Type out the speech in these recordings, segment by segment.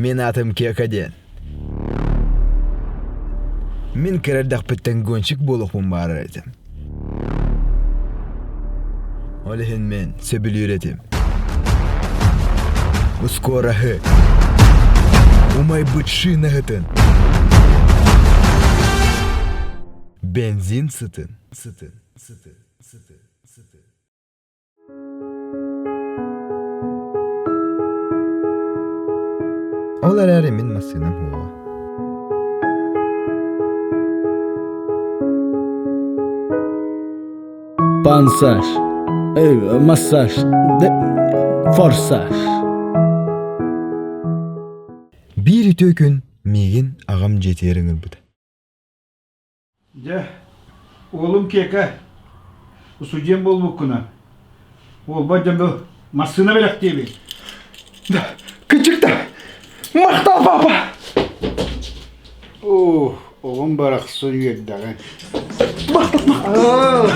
Мин аатым Кека диэн. Мин кыра эрдэхпиттэн гонщик буолуохпун баҕарар этим. Ол иһин мин сөбүлүүр этим. Ускуораһы, умайбыт шинаһытын, бензин сытын, сытын, сытын, сытын, сытын. Ол эрээри мин массыынам суоҕа. Пансаж, массаж, форсаж. Биир үтүө күн миигин аҕам дьиэтигэр ыҥырбыта. Дьэ, уолум Киэкэ, устудьуон буолбуккунан, уолбар дьон бу массыына бэлэхтиэбин. Да, кычык да, махтал папа! Оо, оҕом барахсан үөрдэҕин. Махтал, махтал.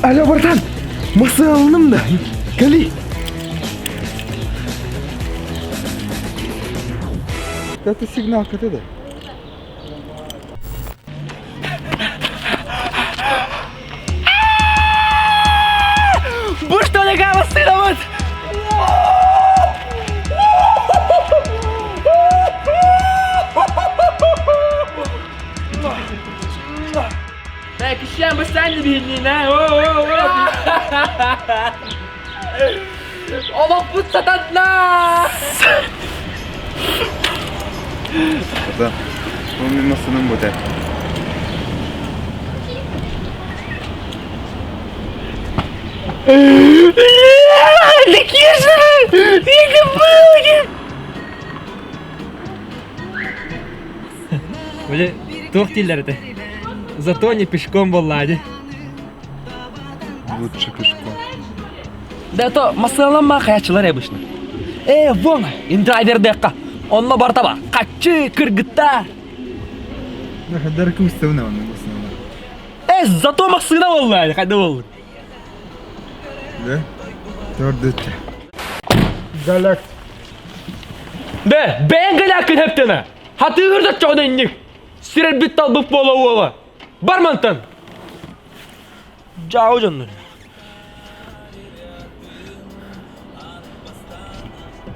Алло, братан, массыыналаным да, кэли. Это сигналка да? Бу что такая массыынабыт? Кишен быстан биһиннина. Олохпут сатанна! Да. Бу мин массыынам бу Били туох дииллэр этэ? Зато не пешком буоллаа Лучше пешком. Да то массыналанма хаячылар обычно. Э, вон, индрайвердыахха. Онно бартаба. Хаччы, кыргыттар. Даркы выставына онно массыына. Э, зато массыына буолла, хайда буоллун. Да? Төрдөччө. Галак. Бе, бэйэн галяккын хэптена. Хатыыгыр да чоҕун инник. Сирэрбит талбыт буола уола. Бар мантан. Дьаабы дьоннор.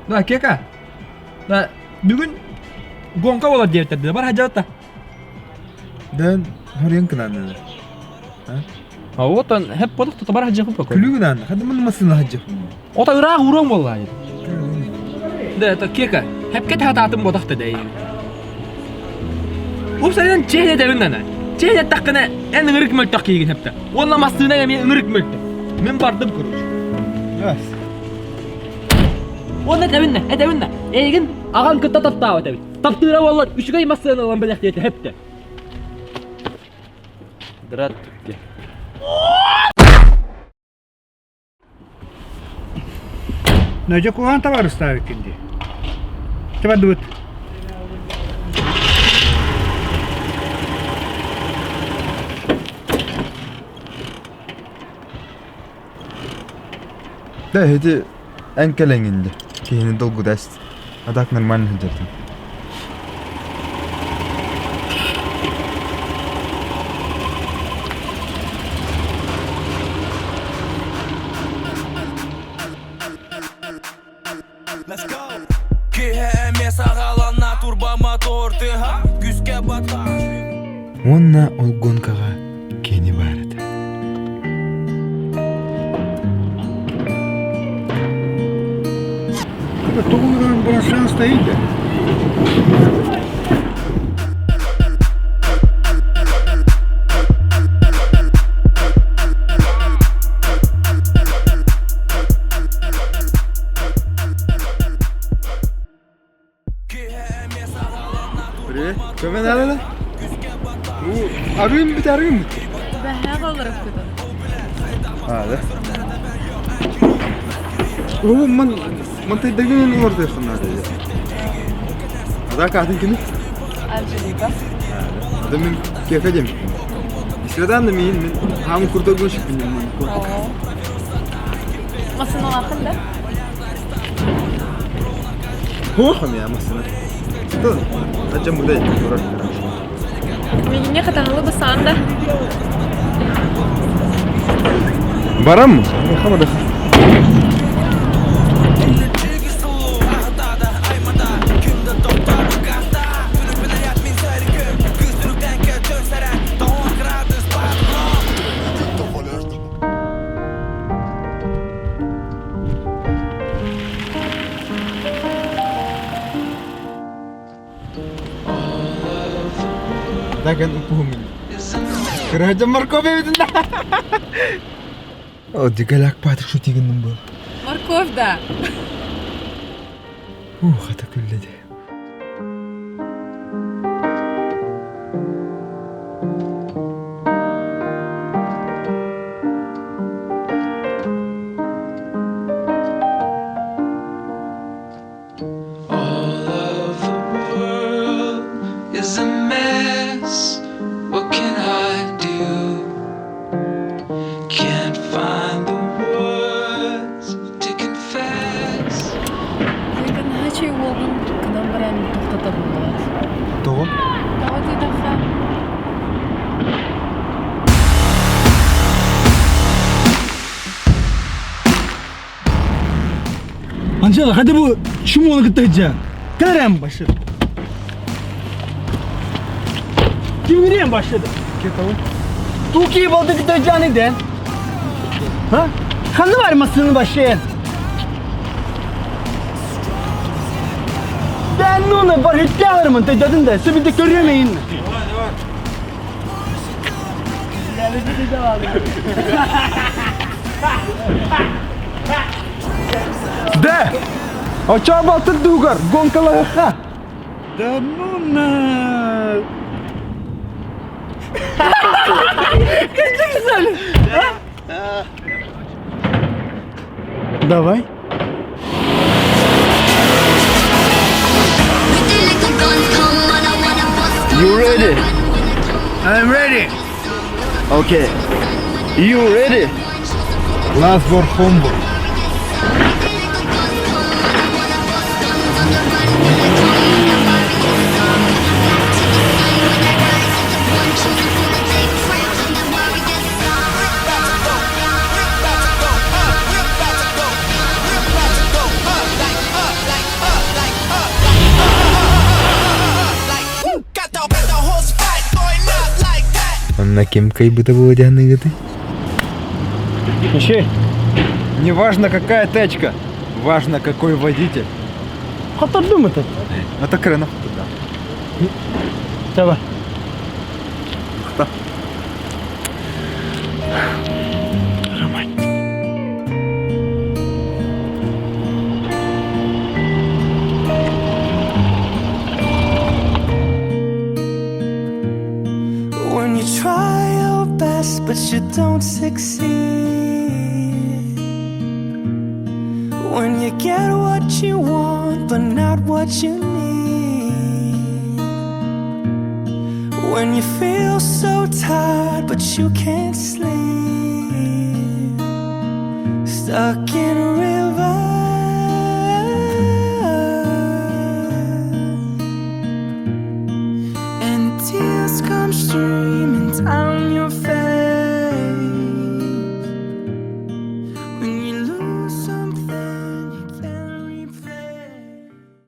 Да, Кека. Да, бүгүн гонка болар диэбиттэр бар хадьалта. Дэн хорен кынанны. А вот он хеп бодох тута бар хаджаху какой. Күлү гынан, хады мын масына хаджаху. Ота ыраах уруон болла. Да, это Кека. Хепке таатаатын бодох та дэй. Упсайдан чехне дебин нана. Чехне таққына эн ыңырык мөлтөх киигин хепте. Уонна массыына эмиэ ыңырык мөлтөх. Мин бардым короче. Yes. Уонна этэбиннэ, этэбиннэ. Эйигин аҕаҥ кытта таптаабат эбит. Таптыыра буоллар үчүгэй массыына ылан бэлэхтиэтэ хепте. Дратки. Нөдьө куһаҕан табаарыстаабыккын дии. Табардыбыт. Да, эти эн кэлэҥинди. Киһини долгутаст. А так нормально сылдьартым. Уонна ол гонкаҕа кини баар этэ. Тугу гынан баран стоит да? Привет. Көмө надо? Арыым бит, арыым бит. Бэһээ олоруппутун. А, да? Оо, ман мантайдагын олордуоххун наада. Адака атын кими? Анжелика. Да мин Кеха дем. Средан мин мин хаам курдук гонщик мин. Массыыналааххын да? Хохом я массыына. То, ачам будай турар. Миигиннэ хатаҥылы басаан да? Барам? Хамада. Даган упуһумин. Кыраһа морковь эбитин да. О, дигалак патык шутигинным был. Морковь да. Ух, это күлледи. All of the world is a mess. What can I do? Can't find the words to confess. Наһаа уолун гынан баран тоқтата буллулар. Тоҕо? Тоҕо диэтэххэ, Анжела, hadi bu шумоны кытта сылдьан. Кэлэрэн başladı. Кимириэн başladı? Туки болды кытта сылдьан иден. Ha? Ханна бар массыына başlayan? Да ну на бар хиттялармын, ты дадын да, сөбүдэ көрүөмэйин. Да! Оча балтын дугар, гонкалаха. Да ну на... Давай. You ready? I'm ready. Okay. You ready? Last for homework. Онно ким кыайбыта буолуо диэххиний? Ищи. Не важно какая тачка, важно какой водитель. Хоттордум это. Это крына. Давай. Кто? Романтик. When you try your best, but you don't succeed. When you get what you want, but not what you need. When you feel so tired, but you can't sleep. Stuck in